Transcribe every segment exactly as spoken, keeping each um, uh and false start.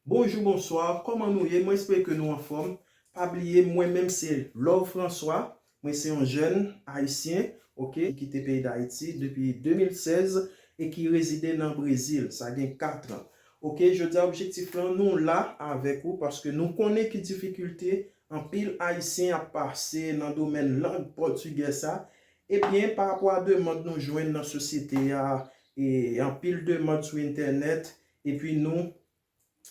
Bonjou, bonswa, kòman nou ye? Mwen espere ke nou anfòm. Pa bliye, mwen menm se Love François. Mwen se yon jèn ayisyen, oke, ki kite peyi Dayiti depi de mil sèz e ki rezide nan Brezil. Sa gen kat an. Oke, jodi a objektif lan, nou la avèk ou paske nou konnen ki difikilte anpil ayisyen ap pase nan domèn lang pòtigè sa. Ebyen, pa rapò a demann nou jwenn nan sosyete a, e anpil demann sou entènèt, epi nou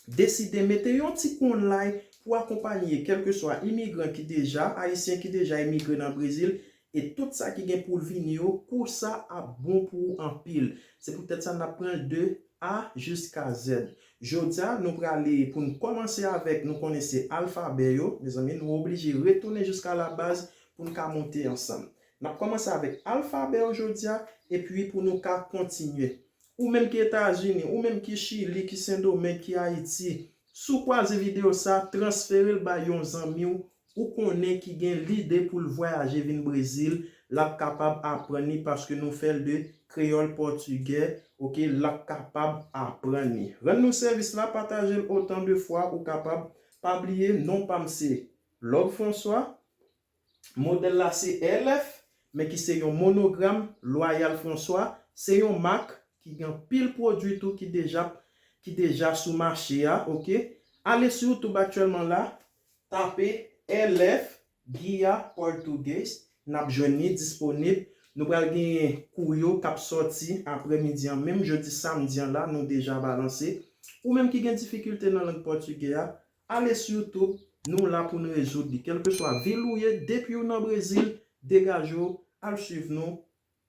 deside mete yon ti konnlay pou akonpanye kèlkeswa imigran ki deja, ayisyen ki deja imigre nan Brezil, e tout sa ki gen pou l vini yo, kou sa ap bon pou ou anpil. Se poutèt sa n ap pran l de A jiska Z. Jodi a, nou prale pou n kòmanse avèk, nou konnen se alfabè yo, mezanmi, nou oblije retounen jiska labaz pou n ka monte ansanm. N ap kòmanse avèk alfabè yo jodi a, epi pou nou ka kontinye. Ou menm ki Etazini, ou menm ki Chili, ki Sendomeng, ki Ayiti, si w kwaze videyo sa, transfere l bay yon zanmi w ou konnen ki gen lide pou l vwayaje vin Brezil, l ap kapab aprann li paske nou fè l de kreyòl pòtigè, oke, l ap kapab aprann li. Rann nou sèvis la, pataje l otan de fwa ou kapab. Pa bliye, non pa m se Love François, modèl la se L F, men ki se yon monogram Loyal François, se yon mak ki gen anpil pwodui tou ki deja, ki deja sou mache a, oke? Ale sou YouTube aktyèlman la, tape L F Guia Português, n ap jwenn li disponib. Nou pral genyen kou yo k ap sòti aprèmidi an, menm jodi samdi an la, nou deja balanse. Ou menm ki gen difikilte nan lang pòtigè a, ale sou YouTube, nou la pou n rezoud li. Kèlkeswa vil ou ye, depi w nan Brezil, degaje w, al swiv nou.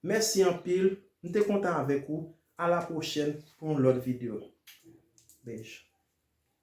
Mèsi anpil, m te kontan avèk ou. A la pwochèn pou yon lòt videyo. Bèj.